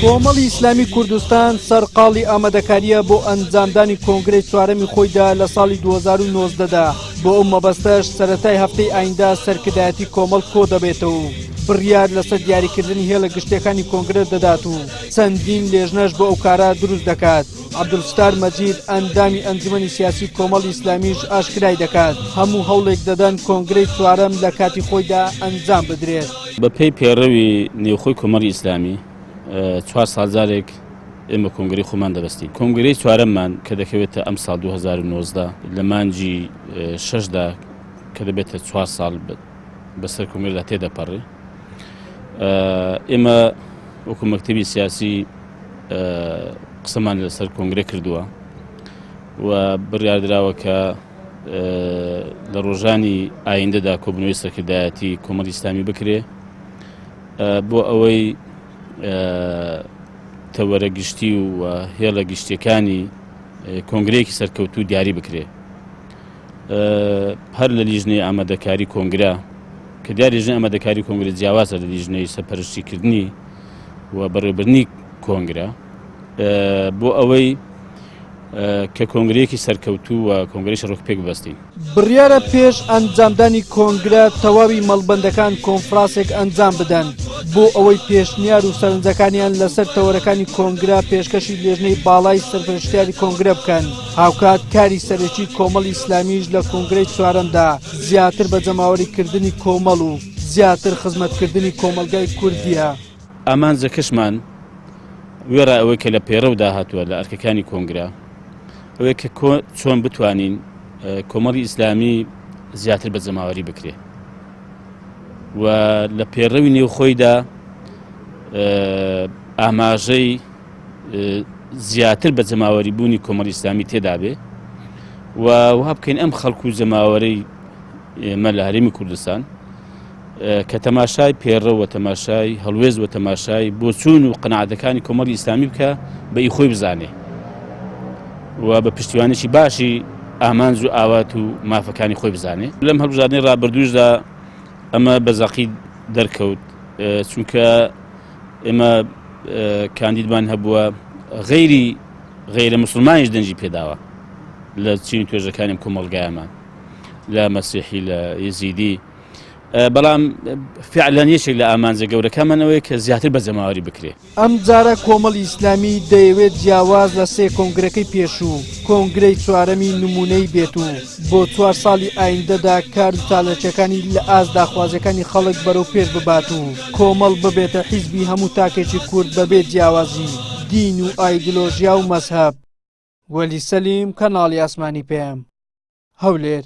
کۆمەڵی ئیسلامی کوردستان سەرقاڵی ئامادەکارییە بۆ ئەنجامدانی کۆنگرەی چوارەمی خۆیدا لە ساڵی 2019 دا، بۆ ئەو مەبەستەش سەرەتای هەفتەی ئایندە سەرکردایەتی کۆمەڵ کۆدەبێتەوە و بڕیار لەسەر دیاریکردنی هێڵە گشتیەکانی کۆنگرە دەدات و چەندین لێژنەش بۆ ئەو کارە دروست دەکات. عەبدولستار مەجید ئەندامی ئەنجومەنی سیاسی کۆمەڵی ئیسلامیش ئاشکرای دەکات، هەموو هەوڵێک دەدەن کۆنگرەی چوارەم لە کاتی خۆیدا ئەنجام بدرێت. بەپێی پەیڕەوی نێوخۆی کۆمەڵی ئیسلامی چوار ساڵ جارێک ئێمە کۆنگرەی خۆمان دەبەستین. کۆنگرەی چوارەممان کە دەکەوێتە ئەمساڵ 2019 لە مانگی شەشدا کە دەبێتە چوار ساڵ بەسەر کۆنگرەدا تێدەپەڕێ. ئێمە وەکو مەکتەبی سیاسی قسەمان لەسەر کۆنگرە کردووە و بڕیاردراوە کە لە ڕۆژانی ئایندەدا کۆبنەوەی سەرکردایەتی کۆمەڵی ئیسلامی بکرێ بۆ ئەوەی تەوەرە گشتی و هێڵە گشتیەکانی کۆنگرەیەکی سەرکەوتوو دیاری بکرێ هەر لە لیژنەی ئامادەکاری کۆنگرە کە دیار لیژنەی ئامادەکاری کۆنگرە جیاوازە لە لیژنەی سەرپەرشتیکردنی و بەڕێوەبردنی کۆنگرە بۆ ئەوەی کە کۆنگرەیەکی سەرکەوتوو و کۆنگرەیەکی ڕێکوپێک ببەستین. بڕیارە پێش ئەنجامدانی کۆنگرە تەواوی مەڵبەندەکان کۆنفراسێک ئەنجام بدەن بۆ ئەوەی پێشنیار و سەرنجەکانیان لەسەر تەوەرەکانی کۆنگرە پێشکەشی لێژنەی باڵای سەرپەرشتیاری کۆنگرە بکەن، هاوکات کاری سەرەکی کۆمەڵی ئیسلامیش لە کۆنگرەی چوارەمدا زیاتر بە جەماوەری کردنی کۆمەڵ و زیاتر خزمەتکردنی کۆمەڵگای کوردییە. ئامانجەکەشمان وێڕای ئەوەی کە لە پەیڕەودا هاتووە لە ئەرکەکانی کۆنگرە، ئەوەیە کە چۆن بتوانین کۆمەڵی ئیسلامی زیاتر بە جەماوەری بکرێ و لە پەیڕەوی نێوخۆیدا ئاماژەی زیاتر بە جەماوەری بوونی کۆمەڵی ئیسلامی تێدابێ و وا بکەین ئەم خەڵک و جەماوەرەی ئێمە لە هەرێمی کوردستان کە تەماشای پێڕەو و تەماشای هەڵوێست و تەماشای بۆچوون و قەناعەتەکانی کۆمەڵی ئیسلامی بکە بە ئی خۆی بزانێ و بە پشتیوانێکی باشی ئامانج و ئاوات و مافەکانی خۆی بزانێ لەم هەڵبژاردنەی ڕابردووشدا ئەمە بە زەقی دەرکەوت چونکە ئێمە کاندیدمان هەبووە غەیری غەیرە مسلمانیش دەنگی پێداوە لە چین توێژەکانی کۆمەڵگایەمان لە مەسیحی لە یزیدی بەڵام فعلەن یەکێک لە ئامانجە گەورەکانمان ئەوەیە کە زیاتر بە جەماوەری بکرێ. ئەمجارە کۆمەڵی ئیسلامی دەیەوێت جیاواز لە سێ کۆنگرەکەی پێشوو، کۆنگرەی چوارەمی نموونەیی بێت و بۆ چوار ساڵی ئایندەدا کار و چالاکییەکانی لە ئاست داخوازییەکانی خەڵک بەرەو پێش ببات و کۆمەڵ ببێتە حیزبی هەموو تاکێکی کورد بەبێ جیاوازی دین و ئایدلۆژیا و مەزهەب. وەلی سەلیم، کەناڵی ئاسمانی پەیام، هەولێر.